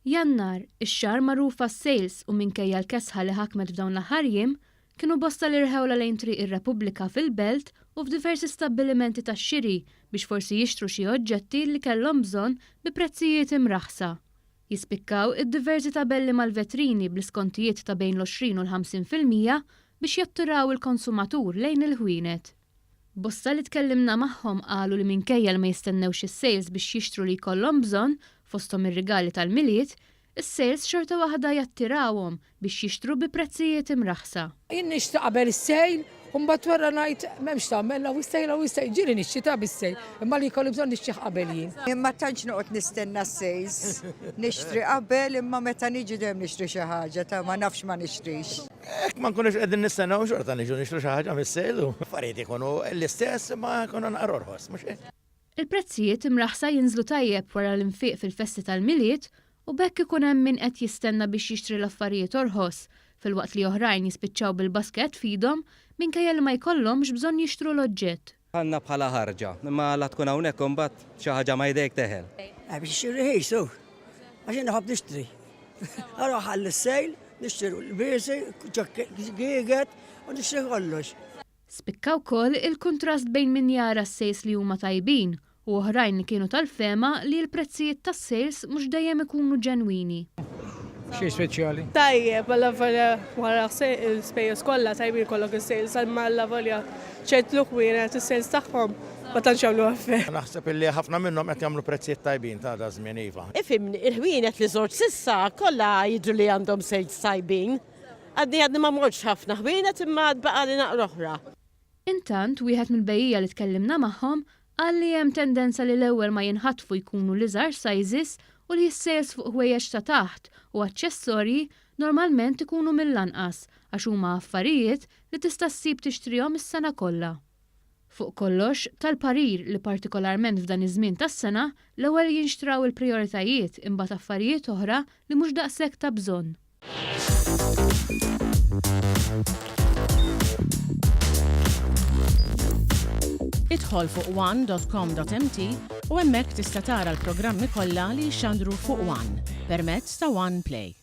Jannar, ix-xahar magħruf għas-sales u minkejja l-kesħa li ħakmet f'dawn l-aħħar jiem, kienu bosta li rħewlha lejn Triq ir-Repubblika fil-Belt u f'diversi stabbilimenti tax-xiri biex forsi jixtru xi oġġetti li kellhom bżonn bi prezzijiet imraħħsa. Jispikkaw id-diversi tabelli mal-vetrini bl-iskontijiet ta' bejn l-20 u l-50% biex jattiraw il-konsumatur lejn il-ħwienet. Bosta li tkellimna magħhom qalu li minkejja li ma jistennewx is-sales biex jixtru li jkollhom bżonn, fosthom ir-rigali tal-Milied, is-sales xorta waħda jattirawhom biex jixtru bi prezzijiet imraħħsa. Jien nixtri qabel is-sale u mbagħad wara ngħid m'hemmx tagħmel hawn is-sale hawn is-sale. Ġieli nixtri ta' bis-sale, imma li jkolli bżonn nixtrih qabel jien. Jien ma tantx noqgħod nistenna s-sales. Nixtri qabel imma meta niġi dejjem nixtri xi ħaġa ta' ma nafx ma nixtrix. Hekk ma nkunux qegħdin nistennew xorta niġu nixtru xi ħaġa mis-sale u affarijiet ikunu l-istess imma jkunu naqra orħos, mhux hekk? Il-prezzijiet imraħħsa jinżlu tajjeb wara l-infiq fil-festi tal-Milied u b'hekk ikun hemm min qed jistenna biex jixtri l-affarijiet orħos, filwaqt li oħrajn jispiċċaw bil-baskett f'idhom minkejja li ma jkollhomx bżonn jixtru l-oġġett. Għandna bħala ħarġa, imma la tkun hawnhekk imbagħad xi ħaġa ma' jdejk teħel. Eh biex nixtri rħis hu. Għax jien nħobb nixtri. Ara ħalli s-sejl, nixtri l-biesi, ġiget, u nixtri kollox. Spikka wkoll il-kuntrast bejn min jara s-sales li huma tajbin u oħrajn li kienu tal-fehma li l-prezzijiet tas-sales mhux dejjem ikunu ġenwini. Xejn speċjali. Tajjeb, allavolja wara l-ispejjeż kollha tajbin ikollok is-sales imma allavolja ċertu ħwienet is-sales tagħhom ma tantx jagħmlu effett. Naħseb illi ħafna minnhom qed jagħmlu prezzijiet tajbin ta' daż-żmien iva. Ifhimni, il-ħwienet li żort s'issa kollha jidhru li għandhom sales tajbin. Għadni għadni ma mortx ħafna ħwienet imma għad baqagħli naqra oħra. Intant, wieħed mill-bejjiegħa li tkellimna magħhom qal li hemm tendenza li l-ewwel ma jinħatfu jkunu l-iżgħar sizes u li s-sales fuq ħwejjeġ ta' taħt u aċċessorji normalment ikunu mill-anqas għax huma affarijiet li tista' ssib tixtrihom is-sena kollha. Fuq kollox, ta l-parir li partikolarment f'dan iż-żmien tas-sena, l-ewwel jinxtraw il-prijoritajiet imbagħad affarijiet oħra li mhux daqshekk ta' bżonn. Idħol fuq one.com.mt u hemmhekk tista' tara l-programmi kollha li jixxandru fuq One permezz ta' One Play.